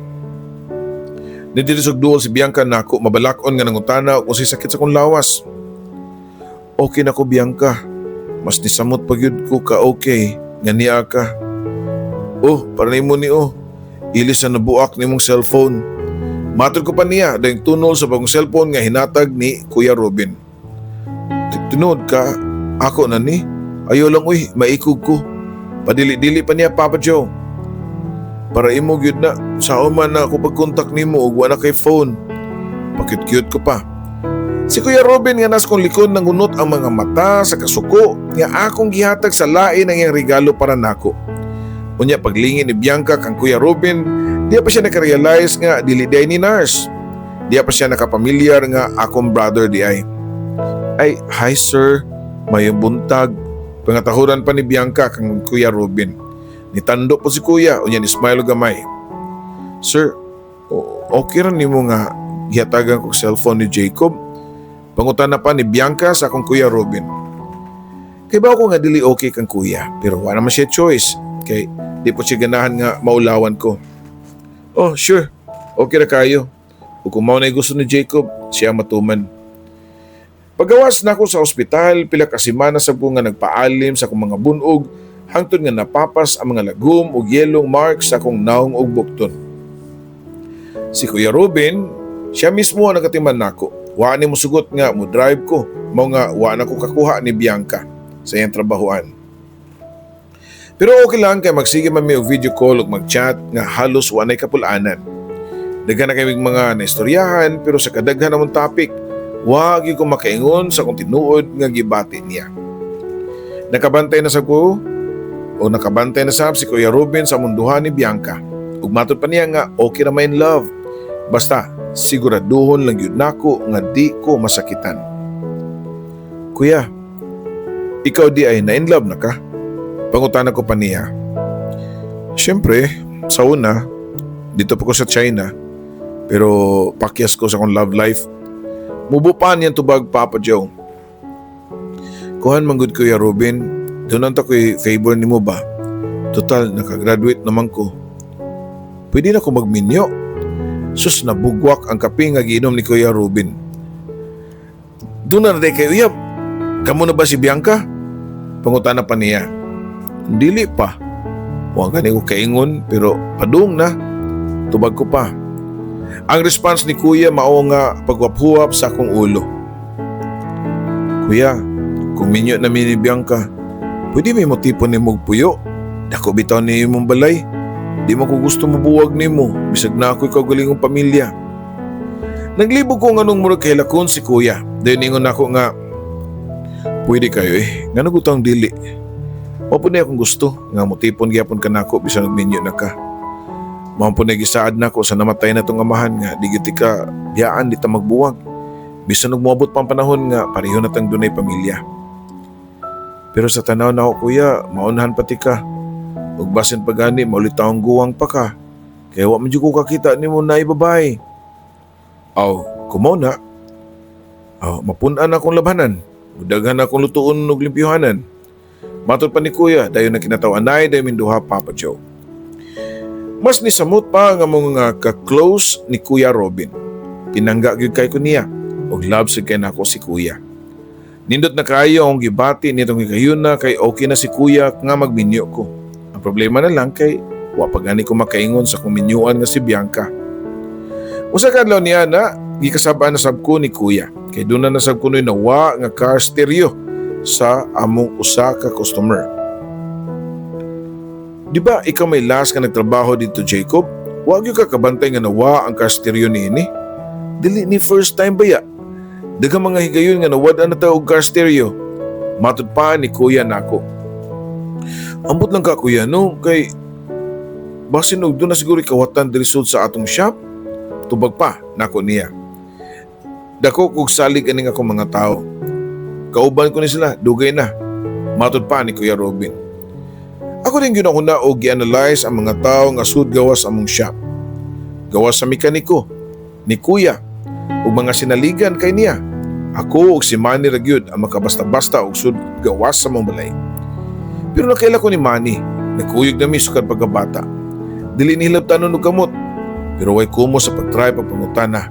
Nidiri og duol si Bianca nako, mabalakon nga nangutana kung unsay sakit sa akong lawas. "Okay na ko, Bianca. Mas nisamot pa gyud ko ka okay nga niya ka. "Oh, para nimo ni oh. Ilis na nabuak nimong cellphone." Matod ko pa niya dahil tunol sa bagong cellphone nga hinatag ni Kuya Robin. "Tinuod ka, ako na ni? Ayo lang uy, maikog ko." Padili-dili pa niya, Papa Joe. "Para imo gyud na, sao man na ako pagkontak nimo ug wala kay phone?" Pakit-cute ko pa. Si Kuya Robin nga nas kong likod nangunot ang mga mata sa kasuko nga akong gihatag sa lain ang iyang regalo para nako. Unya paglingin ni Bianca kang Kuya Robin, diya pa siya nakarealize nga dili diay ni nurse. Diya pa siya nakapamilyar nga akong brother di ay. "Ay, hi sir, mayong buntag." Pangatahuran pa ni Bianca kang Kuya Robin. Nitando po si Kuya, unya ni smile gamay. "Sir, okay ra nimo nga gihatagan kog cellphone ni Jacob?" Pangutana pa ni Bianca sa akong Kuya Robin. Kay ba ako nga dili okay kang kuya, pero wala naman siya choice. Kay di po siya ganahan nga maulawan ko. "Oh, sure. Okay ra kayo. Ug kung mao na gusto ni Jacob, siya matuman." Pagawas na ako sa ospital, pila ka semana sa ko nga nagpaalim sa akong mga bunog, hangtod nga napapas ang mga lagom ug yelong marks sa akong naong ug bukton. Si Kuya Robin, siya mismo ang nagatiman nako. Wa ni mosugot nga mo drive ko, mao nga wa na ko kakuha ni Bianca sa iyang trabahoan. Pero okay lang kay magsige man mi og video call ug mag-chat nga halos wa nay kapul-anan. Daghan na kay mga naistoryahan, pero sa kadaghan namong topic, wa gyud ko makaingon sa kung tinuod nga gibati niya. Nakabantay na sa ko o nakabantay na sab si Kuya Ruben sa munduhan ni Bianca. Ug matod pa niya nga okay na in love. Basta siguraduhon lang gyud nako nga di ko masakitan. "Kuya, ikaw di ay na in love na ka?" Pangutana ko pa niya. "Siyempre, sa una, dito pa ko sa China, pero pakyas ko sa akong love life." Mubo pa niyang tubag, Papa Joe. "Kuhan man gud, Kuya Ruben, doon ta ko'y favor nimo ba? Total, nakagraduate naman ko. Pwede na ko magminyo." Sus, nabugwak ang kape nga giinom ni Kuya Ruben. "Doon na na kay uyab. Kamo na ba si Bianca?" Pangutana pa niya. "Dili pa. Wa gani ko kaingon pero padung na." Tubag ko pa. Ang response ni Kuya mao nga pagwaphuwap sa akong ulo. "Kuya, kung minyo na mi ni Bianca, pwede may motipon ni mong puyo. Dako bitaw ni imong balay. Di mo ko gusto mobuwag nimo, bisag na ako'y kaugalingong pamilya." Naglibog ko nganong murag kahilakon si Kuya. Dayon ingon ako nga, "Pwede kayo eh, ngano gutang dili? Wa po na akong gusto nga motipon gyapon ka nako bisan nagminyo na ka. Mao po na gisaad nako sa namatay na tong amahan nga di gyud ka biyaan, di ta magbuwag. Bisan og moabot pa ang panahon nga pareho na tang dunay pamilya. Pero sa tanaw nako, kuya, maunhan pati ka. Ug basin pa gani maulitawong guwang pa ka. Kaya wa man jud ko kakita nimo na babae." "Aw, kumo na. Aw, mapun-an akong labhanan. Mudaghan akong lutuon ug limpyuhanan." Matod pa ni Kuya, dayon na kinataw-anay dayon minduha, Papa Joe. Mas nisamot pa nga mga ka-close ni Kuya Robin. Pinangga gyud kay ko niya ug love sad kay nako si Kuya. Nindot na kaayo ang gibati nitong higayuna kay okay na si Kuya nga magminyo ko. Ang problema na lang kay wa pa gani ko makaingon sa akong minyuan nga si Bianca. Usa ka adlaw niya na gikasabaan na sab ko ni Kuya kay doon na nasab ko nawa nga car stereo sa among usa ka customer. "Di ba ikaw may last ka nagtrabaho dito, Jacob? Wa gyud ka kabantay nga nawa ang car stereo niini? Dili ni first time baya. Daghang mga higayon nga nawad-an na ta og car stereo." Matod pa ni Kuya nako. "Ambot lang ka, kuya, no, kay basin og doon na siguro kawatan diri sud sa atong shop." Tubag pa nako niya. "Dako kog salig aning akong mga tao. Kauban ko ni sila, dugay na." Matod pa ni Kuya Robin. Ako din ginahuna og gi-analyze ang mga tao nga sud gawas among shop. Gawas sa mekaniko, ni Kuya, ug mga sinaligan kay niya. Ako ug si Manny ra gyud ang makabasta-basta og sud gawas sa among balay. Pero nakaila ko ni Manny, nagkuyog na mi sukad pagkabata. Dili ni hilabtanon og kamot, pero way kumo sa pagtry pagpangutana.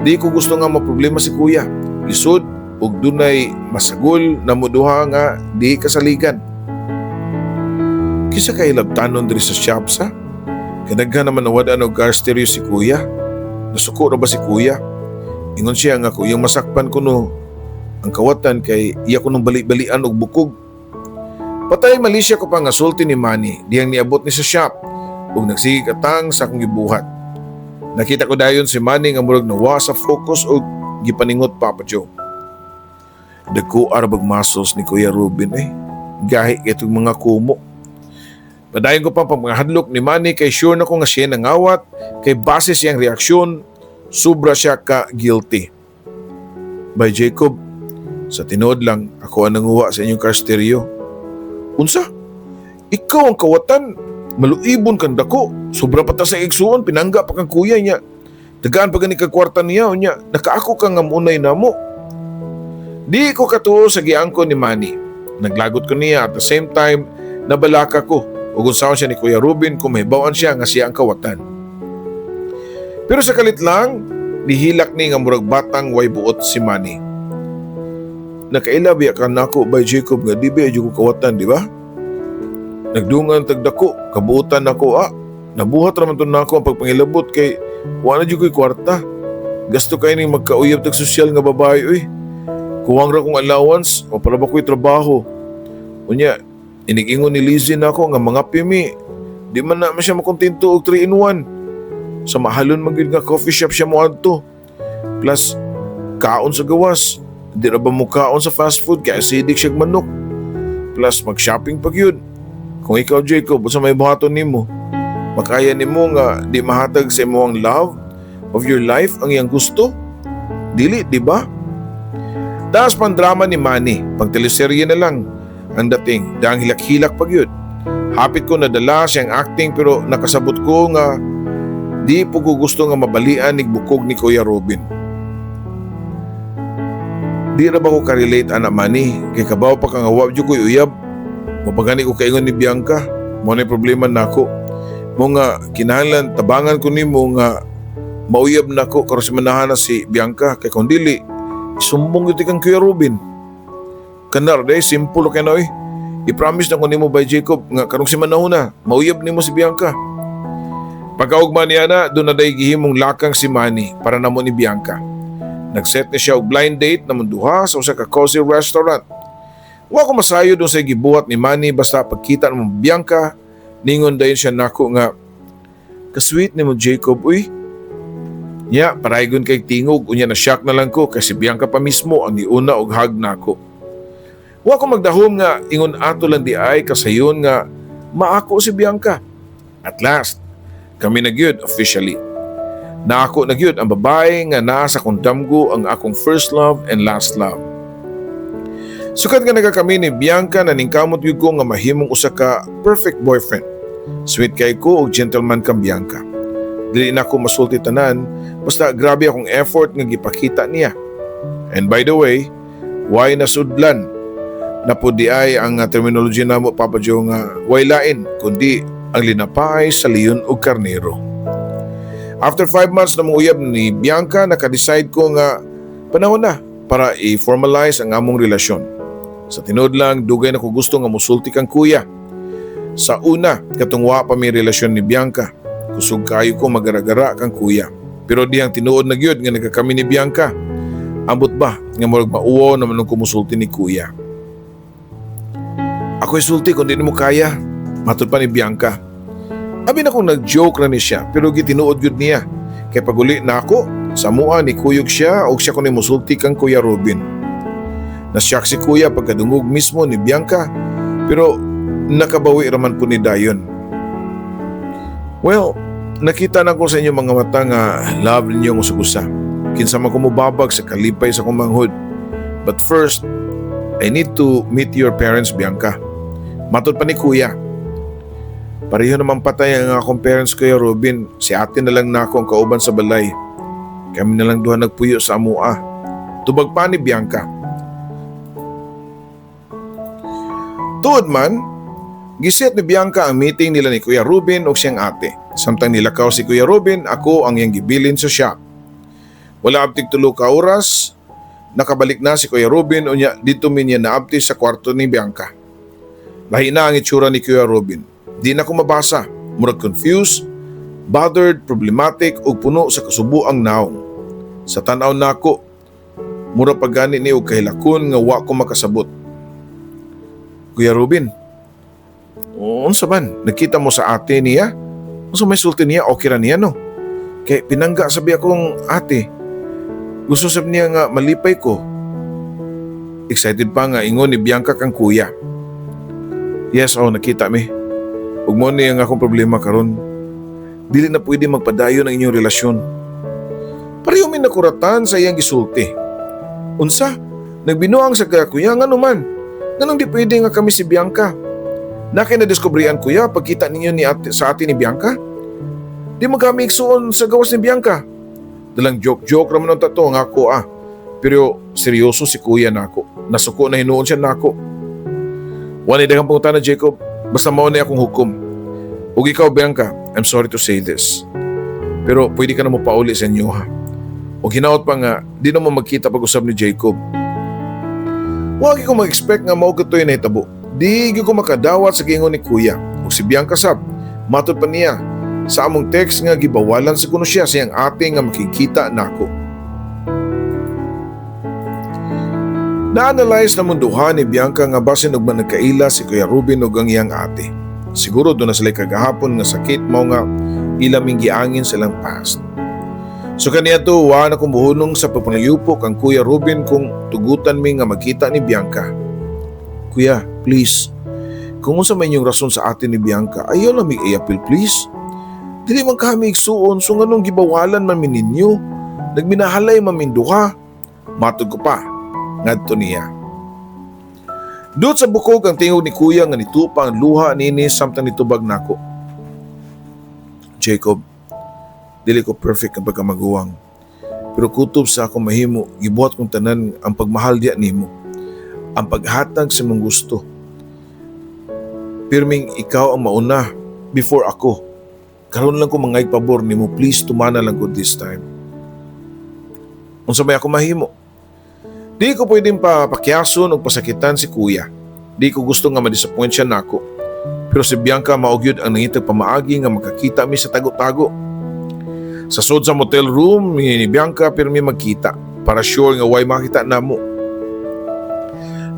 Di ko gusto nga maproblema si Kuya. Lisod ug dunay masagol na muduha nga di kasaligan. Kinsa kay labtanon diri sa shop sa? Kadaghan naman nawad-an og car stereo si kuya. Nasuko ra ba si kuya? Ingon siya nga kung iyang masakpan kuno ang kawatan kay iya kunong bali-balian og bukog. Patay malisya ko pa nga sulti ni Manny dihang niabot ni sa shop ug nagsige katang sa akong gibuhat. Nakita ko dayon si Manny nga murag nawa sa focus og gipaningot, Papa Joe. Dagko ra bag muscles ni Kuya Ruben eh. Gahi itong mga kumo. Padayon ko pa pagmahadlok ni Manny kay sure na ko nga siya nangawat kay base siyang reaksyon, sobra siya ka guilty. "Bai Jacob, sa tinuod lang, ako ang nanguha sa inyong car stereo." "Unsa? Ikaw ang kawatan? Maluibon kang dako. Sobra pa ta sa igsuon, pinangga pa kang kuya niya. Tagaan pa gani kag kwarta niya, unya, nakaako ka nga munay namo." Di ko katuo sa giangko ni Manny. Naglagot ko niya, at the same time, nabalaka ko. Ug unsaon siya ni Kuya Ruben kung mahibaw-an siya nga siya ang kawatan. Pero sa kalit lang, nihilak ni nga murag batang way buot si Manny. "Nakaila biya ka nako, Bai Jacob, nga di ba ko kawatan, di ba? Nagdungan tagdako, kabuotan nako ah. Nabuhat raman to nako ang pagpangilabot kay wa na jud ko'y kwarta. Gasto kay ning magkauyab tag sosyal nga babae uy. Kuwang ra kong allowance o para ba ko'y trabaho. Unya, inig-ingon ni Lizzie nako nga mga pimi. Di man na man siya makontento og 3 in 1. Sa mahalon man gyud nga coffee shop siya moadto. Plus, kaon sa gawas. Di ra ba mo kaon sa fast food kay acidic siya manok. Plus, mag-shopping pag yun. Kung ikaw, Jacob, unsa may buhaton nimo? Makaya nimo nga di mahatag sa imong love of your life ang iyang gusto? Dili, di ba?" Taas pang drama ni Manny, pang teleserye na lang ang dating, dahang hilak-hilak pag yun. Hapit ko nadala siyang acting pero nakasabot ko nga di po ko gusto nga mabalian ni bukog ni Kuya Robin. "Di ra ba ko ka-relate ana, Manny? Kay kabaw pa ka nga wa jud ko'y uyab. Mapagani ko kaingon ni Bianca. Mo na problema nako. Mo nga kinahanglan tabangan ko nimo nga mauyab nako karon semanahan na si Bianca kay kung dili isumbong gyud kang Kuya Robin. Kanar day simple kay na oy. I-promise na ko nimo, Bai Jacob, nga karong semana na mauyab nimo si Bianca." Pagkaugma niya na, doon na day gihimong lakang si Manny para namo ni Bianca. Nag-set ni siya og blind date na duha sa usa ka cozy restaurant. Wa ko masayo doon sa gibuhat ni Manny basta pagkita ng Bianca, ningon dayon siya nako nga, "Ka-sweet nimo, Jacob, uy." Nya, paraygon kay tingog, unya na shock na lang ko kasi Bianca pa mismo ang niuna og hug nako. Wa ko magdahom nga ingon ato lang di ay kasayon nga maako si Bianca. At last, kami na gyud officially. Naako na gyud ang babae nga naa sa akong damgo, ang akong first love and last love. Sukad nga nagakami ni Bianca, naningkamot gyud ko nga mahimong usa ka perfect boyfriend. Sweet kay ko og gentleman kang Bianca. Dili na ako masulti tanan, basta grabe akong effort nga gipakita niya. And by the way, why nasudlan na po di ay ang terminology namo, Papa Joe, nga way lain kundi ang linapay sa leon ug karnero. After 5 months na mong uyab ni Bianca, naka-decide ko nga panahon na para i-formalize ang among relasyon. Sa tinuod lang, dugay na ko gusto nga musulti kang kuya. Sa una, katong wa pa may relasyon ni Bianca. Kusog kayo ko magaragara kang kuya. Pero dihang tinuod na gyud nga nagkakami ni Bianca, ambot ba nga murag mauwaw naman nung kumusulti ni kuya. "Ako isulti kung di mo kaya," matod pa ni Bianca. Abi na kung nag-joke na ni siya pero gitinuod gyud niya. Kay paguli na ako, sa mua ni kuyog siya og siya ko ni musulti kang Kuya Robin. Nashock si kuya pagkadungog mismo ni Bianca pero nakabawi raman po ni dayon. "Well, nakita na ko sa inyong mga mata nga love ninyo ang usag-usa. Kinsa man ko mobabag sa kalipay sa akong manghod. But first, I need to meet your parents, Bianca," matod pa ni kuya. "Pareho naman patay ang akong parents, Kuya Robin. Si ate na lang nako ang kauban sa balay. Kami na lang duha nagpuyo sa amua," tubag pa ni Bianca. Tuod man, giset ni Bianca ang meeting nila ni Kuya Ruben o siyang ate. Samtang nilakaw si Kuya Ruben, ako ang iyang gibilin sa shop. Wala abtig 3 ka oras, nakabalik na si Kuya Ruben, unya dito mi niya naabti sa kwarto ni Bianca. Lahi na ang itsura ni Kuya Ruben. Di na ko mabasa. Murag confused, bothered, problematic ug puno sa kasubuang naong. Sa tan-aw nako, mura pa gani ni og kahilakon nga wa ko makasabot. Kuya Ruben, unsa man? Nakita mo sa ate niya? Unsa may sulti niya? Okay ra niya, no? Kay pinangga sabi akong ate. Gusto sab niya nga malipay ko. Excited pa nga ingon ni Bianca kang kuya. Yes, oh, nakita mi. Ug mao ni ang akong problema karon. Dili na pwede magpadayon ang inyong relasyon. Pareho mi nakuratan sa iyang gisulti. Unsa? Nagbinuang sa kaya, kuya, ngano man? Nganong di pwede nga kami si Bianca? Naa kay nadiskubrihan, kuya, pagkita ninyo ni ate, sa ate ni Bianca? Di man kami igsuon sa gawas ni Bianca. Dalang joke-joke raman ang tato nga ako ah. Pero seryoso si kuya nako. Nasuko na hinuon siya nako. Wala daghang pangutana, Jacob. Basta mao ni akong hukom. Ug ikaw, Bianca, I'm sorry to say this. Pero pwede ka na mo pauli sa inyo ha. Ug hinaot pa nga, di na mo magkita pag-usab ni Jacob. Wa ko mag-expect nga mao katoy nahitabo. Di gyud ko makadawat sa giingon ni kuya. Ug si Bianca sab, matod pa niya sa among text nga gibawalan sa kuno siya sa iyang ate nga makikita nako. Na-analyze na munduhan ni Bianca nga basin og man nagkaila si Kuya Ruben ug ang iyang ate. Siguro duna sila kagahapon nga sakit, mao nga ila ming giangin sa ilang past. So kaniya to, wa na kong buhunong sa pagpangyupo kang Kuya Ruben kung tugutan mi nga magkita ni Bianca. Kuya, please. Kung unsa may inyong rason sa ate ni Bianca, ayaw lang mi i-appeal, please. Dili man kami igsuon, so nganong gibawalan man mi ninyo? Nagminahalay man min duha. Matod ko pa ngadto niya. Dut sa bukog ang tingog ni kuya nga nitupa ang luha nini samtang nitubag nako. Jacob, dili ko perfect ang pagkamaguwang. Pero kutob sa akong mahimo, gibuhat kong tanan ang pagmahal diya nimo. Ang paghatag sa imong gusto. Pirming ikaw ang mauna before ako. Karon lang ko mangay pabor nimo, please tumana lang ko this time. Unsa may ako mahimo? Di ko pwedeng papakyason o pasakitan si kuya. Di ko gusto nga ma-disappoint siya nako. Pero si Bianca mao gyud ang nangitag pamaagi nga makakita mi sa tago-tago. Sa sud sa motel room ni Bianca pero mi magkita para sure nga way makita namo.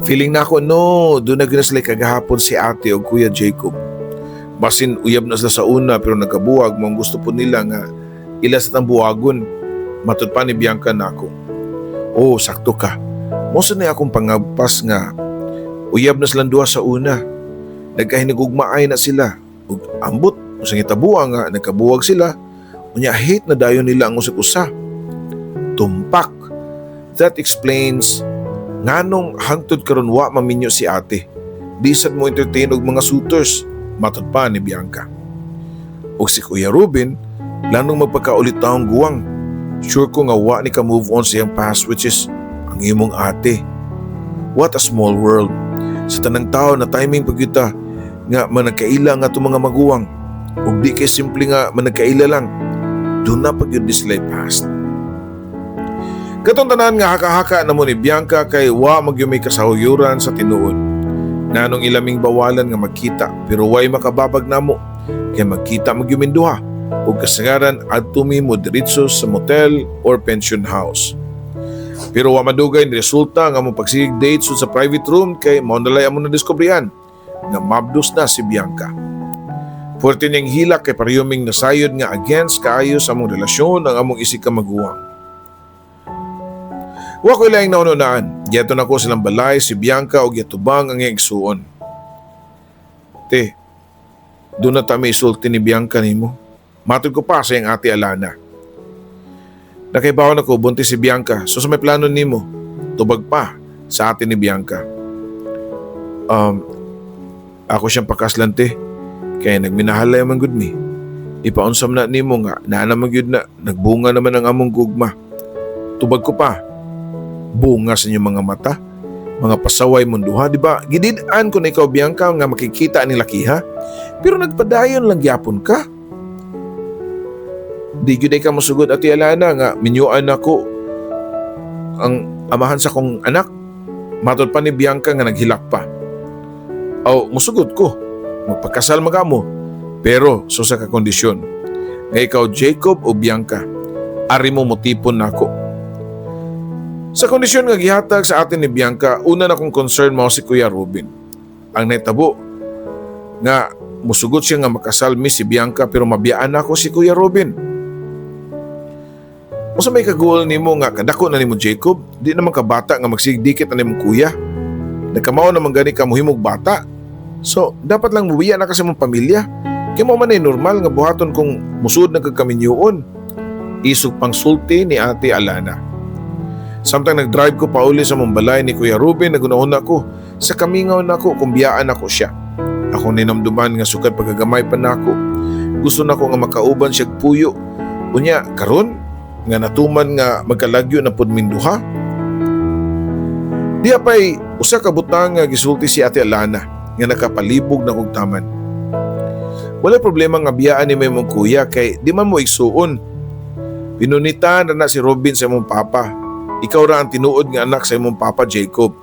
Feeling na ako, no, duna gyud na sila kagahapon si ate o Kuya Jacob. Basin uyab na sila sa una pero nagkabuwag, mao gusto po nila nga ila sa buwagon. Matud pa ni Bianca nako. Oh, sakto ka. Mao sa na akong pangagpas nga uyab na silang duha sa una. Nagkahinigugmaay na sila. Ug ambot sa ngitabuha nga nagkabuwag sila. Unya hate na dayon nila ang usag usa. Tumpak. That explains nganong hangtod karon wa maminyo si ate. Di sad mo entertain og mga suitors, matod pa ni Bianca. Og si Kuya Ruben, planong magpakaulit taong guwang. Sure ko nga wa ni ka move on sa iyang past, which is ang imong ate. What a small world. Sa tanang tao na timing pagyuta nga managkaila nga itong mga maguwang. Ug di kay simple nga managkaila lang. Duna pa gyud sila past. Katong tanan nga haka-haka na mo ni Bianca kay wa magyumi kasahuyuran sa tinuod. Nganong ilaming bawalan nga magkita, pero way makababag namo kay magkita magyumin duha ug kasagaran adto mi mo diretso sa motel or pension house. Pero wa madugay ni resulta nga mo pagsigig date sa private room kay mao nalay amo na diskubrihan nga mabdos na si Bianca. Fuerte niyang hilak kay parehuming nasayod nga against kaayo sa among relasyon ang among isig ka maguwang. Wa ko ilaing naununaan. Giadto nako silang balay si Bianca og gitubang ang iyang igsuon. Te, duna ta may isulti ni Bianca nimo. Matod ko pa sa iyang ate Alana. Nakaibaw na ko, buntis si Bianca. So sa may plano nimo, tubag pa sa ate ni Bianca. Ako siyang pakaslan, te. Kaya nagminahalay man gud mi. Ipaunsam na nimo nga naa naman gyud na nagbunga naman ang among gugma. Tubag ko pa. Bunga sa inyong mga mata. Mga pasaway mong duha, di ba? Gidid-an ko na ikaw, Bianca, nga makikita ni lakiha. Pero nagpadayon lang gyapon ka. Di gyud ay ka mosugod, Ate Alana, nga minyuan nako ang amahan sa kong anak. Matod pa ni Bianca nga naghilak pa. Aw, musugod ko. Magpakasal magamo, pero sa usa ka kondisyon nga ikaw, Jacob o Bianca, ari mo motipon nako. Sa kondisyon nga gihatag sa atin ni Bianca, una na kong concern mao si Kuya Robin. Ang nahitabo nga musugot siya nga makasal mi si Bianca pero mabiyaan nako si Kuya Robin. Unsa may kaguol nimo nga kadako na nimo, Jacob, di naman ka bata nga magsigdikit na nimong kuya. Nagkamao naman gani ka mohimog bata. So, dapat lang mubiya na ka sa imong pamilya. Kay mao man ay normal nga buhaton kung musud na kag kaminyoon. Isog pang sulti ni Ate Alana. Samtang nag-drive ko pauli sa among balay ni Kuya Ruben, nagunahuna ko sa kamingaw nako kung biyaan nako siya. Ako ninamduman nga sukad pagkagamay pa nako, gusto nako nga makauban siya puyo. Unya karon nga natuman nga magkalagyo na pud minduha. Diha pa'y usa ka butang nga gisulti si Ate Alana nga nakapalibog na kog taman. Wala problema nga biyaan ni imong kuya kay di man mo igsuon. Pinunitan na na si Robin sa imong papa. Ikaw ra ang tinuod nga anak sa imong papa, Jacob.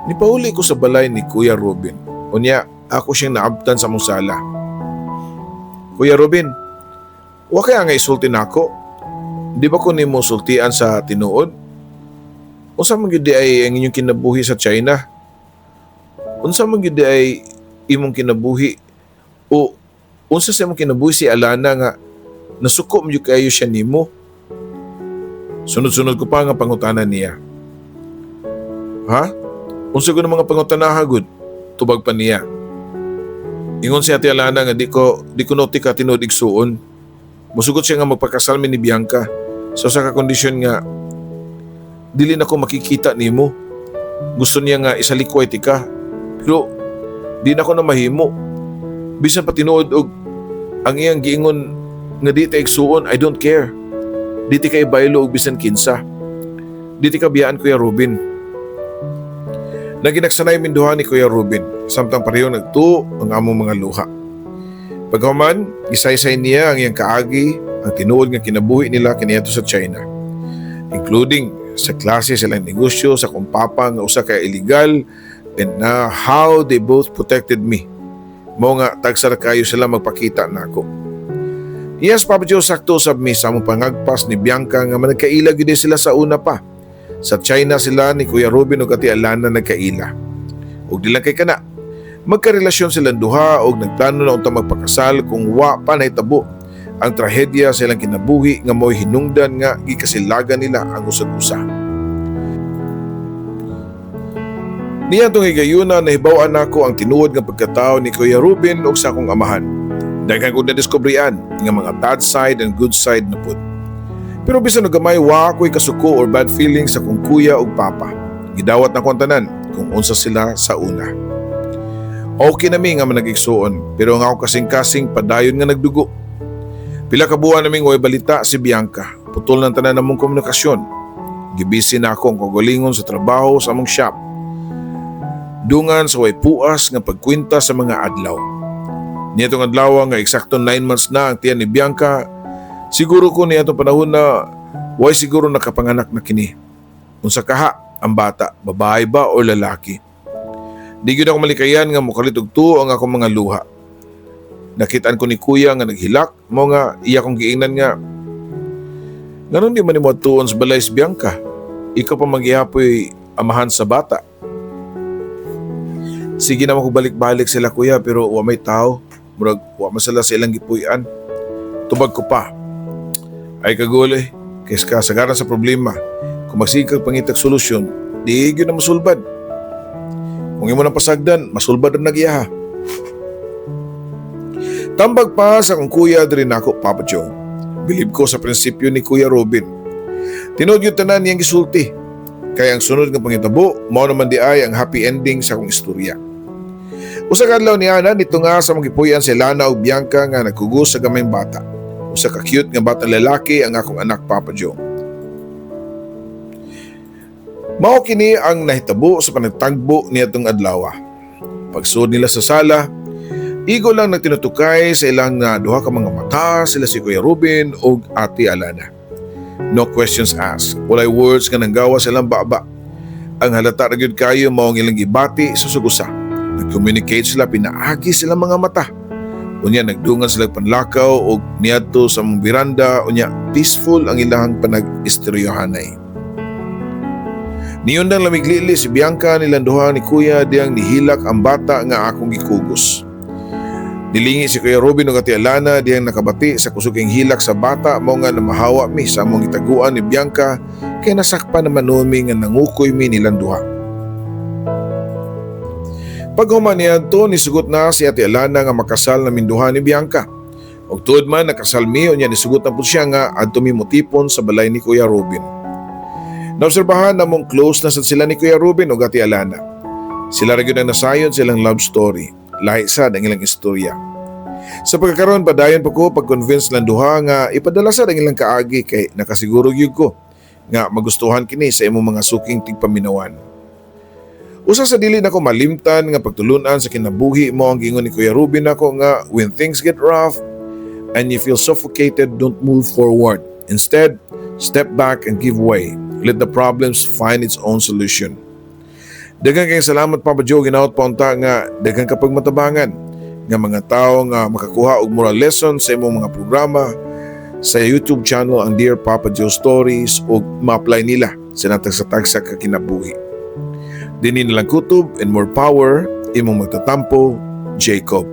Nipauli ko sa balay ni Kuya Robin. Unya, ako siyang naabtan sa among sala. "Kuya Robin, wa kaya nga isulti nako? Di ba ko nimo sultian sa tinuod? Unsa man gyud ay ang inyong kinabuhi sa China? Unsa man gyud ay imong kinabuhi o unsa sa imong kinabuhi si Alana nga nasuko mo gyud kayo siya nimo?" Sunod-sunod ko pa nga pangutana niya. "Ha? Unsa ko mga pangutana gud?" Tubag pa niya. "Ingon si Ate Alana nga di ko noti ka tinuod igsuon. Musugot siya nga magpakasal mi ni Bianca sa usa ka kondisyon nga dili na ko makikita nimo. Gusto niya nga isalikway tika. Pero di na ko na mahimo. Bisan pa tinuod og ang iyang giingon nga di ta igsuon, I don't care. Di ti ka ibaylo og bisan kinsa. Di ti ka biyaan, Kuya Ruben." Naginagsanay minduha ni Kuya Ruben samtang pareho nagtuo ang among mga luha. Paghuman, gisaysay niya ang iyang kaagi, ang tinuod nga kinabuhi nila kaniadto sa China. Including sa klase silang negosyo sa akong papa nga usa ka illegal and na how they both protected me. Mao nga tagsa ra kayo sila magpakita nako. Yes, Papa Joe, sakto usab mi sa among pangagpas ni Bianca nga managkaila gyud sila sa una pa. Sa China sila ni Kuya Ruben ug Ate Alana nagkaila. Ug di lang kay kana, magkarelasyon silang duha og nagplano na unta magpakasal kung wa pa nahitabo ang trahedya sa ilang kinabuhi nga mo'y hinungdan nga gikasilagan nila ang usag-usa. Niya tong higayuna, nahibaw-an nako ang tinuod nga pagkatao ni Kuya Ruben ug sa akong amahan. Daghan kong nadiskubrian nga mga bad side and good side na pud. Pero bisan og gamay, wa ako'y kasuko or bad feelings sa akong kuya ug papa. Gidawat na ko ang tanan kung unsa sila sa una. Okay na mi nga managigsuon, pero ang ako kasing-kasing padayon nga nagdugo. Pila ka buwan naming way balita si Bianca. Putol ng tanan namong komunikasyon. Gibisi na ako ang kagalingon sa trabaho sa among shop. Dungan sa way puas nga pagkwenta sa mga adlaw. Niadtong adlaw nga eksakto 9 months na ang tiyan ni Bianca, siguro ko niya itong panahon na way siguro nakapanganak na kini. Unsa kaha ang bata, babae ba o lalaki? Di gyud ako malikayan nga mokalit og tuo ang akong mga luha. Nakitaan ko ni kuya nga naghilak, mao nga iya kong giingnan nga, "Nganong di man nimo adtuon sa balay si Bianca? Ikaw pa magihapoy amahan sa bata." "Sige naman ko balik-balik sila, kuya, pero wa may tao. Murag wa man sila sa ilang gipuy-an." Tubag ko pa. Ay kaguol eh. Kaysa kasagaran sa problema, kung magsige kag pangitag solusyon, di gyud na masulbad. Kung imo nang pasagdan, masulbad ra nagyaha." Tambag pa sa akong kuya diri nako, Papa Joe. Bilib ko sa prinsipyo ni Kuya Robin. Tinuod yung tanan niyang gisulti. Kaya ang sunod nga pangitabo, mao naman di ay ang happy ending sa akong istorya. Usa ka adlaw ni ana nito nga sa magipuy-an si Lana ug Bianca nga nagkugos sa gamayng bata. Usa ka cute nga bata lalaki ang akong anak, Papa Joe. Mao kini ang nahitabo sa panagtagbo niadtong adlaw. Pagsud nila sa sala, igo lang nagtinutukay sa ilang nga duha ka mga mata sila si Kuya Ruben ug Ate Alana. No questions asked. Walay words nga nanggawa sa ilang baba. Ang halata ra gyud kayo mao ang ilang gibati sa sugusa. Nag-communicate sila pinaagi silang mga mata. Unya nagdungan sila panlakaw og niadto sa among biranda, unya peaceful ang ilahang panag-istoryahanay. Niundang lamiglili si Bianca nilang duha ni Kuya diyang nihilak ang bata nga akong gikugos. Nilingi si Kuya Robin ug Ate Alana diyang nakabati sa kusog kang hilak sa bata, mao nga namahawa mi sa among gitaguan ni Bianca kay nasakpan naman mi nga nangukoy mi nilang duha. Paghuman niadto, nisugot na si Ate Alana nga makasal na minduha ni Bianca. Ug tuod man nakasal mi, unya nisugot na pud siya nga adto mi motipon sa balay ni Kuya Robin. Naobserbahan namong close na sad sila ni Kuya Ruben ug Ate Alana. Sila ra gyud ang nasayod sa ilang love story. Lahi sad ang ilang istorya. Sa pagkakaroon, padayon pa ko pag-convince lang duha nga ipadala sad ang ilang kaagi kay nakasiguro gyud ko nga magustuhan kini sa imong mga suking tigpaminawan. Usa sa dili nako malimtan nga pagtulunan sa kinabuhi mao ang giingon ni Kuya Ruben nako nga when things get rough and you feel suffocated, don't move forward. Instead, step back and give way. Let the problems find its own solution. Daghan kayong salamat, Papa Joe, ginaot pa unta nga daghan kapag matabangan nga mga tao nga makakuha og moral lesson sa imong mga programa sa YouTube channel, ang Dear Papa Joe Stories, ug ma-apply nila sa natagsa-tagsa ka kinabuhi. Dinhi na lang kutob and more power, imong magtatampo, Jacob.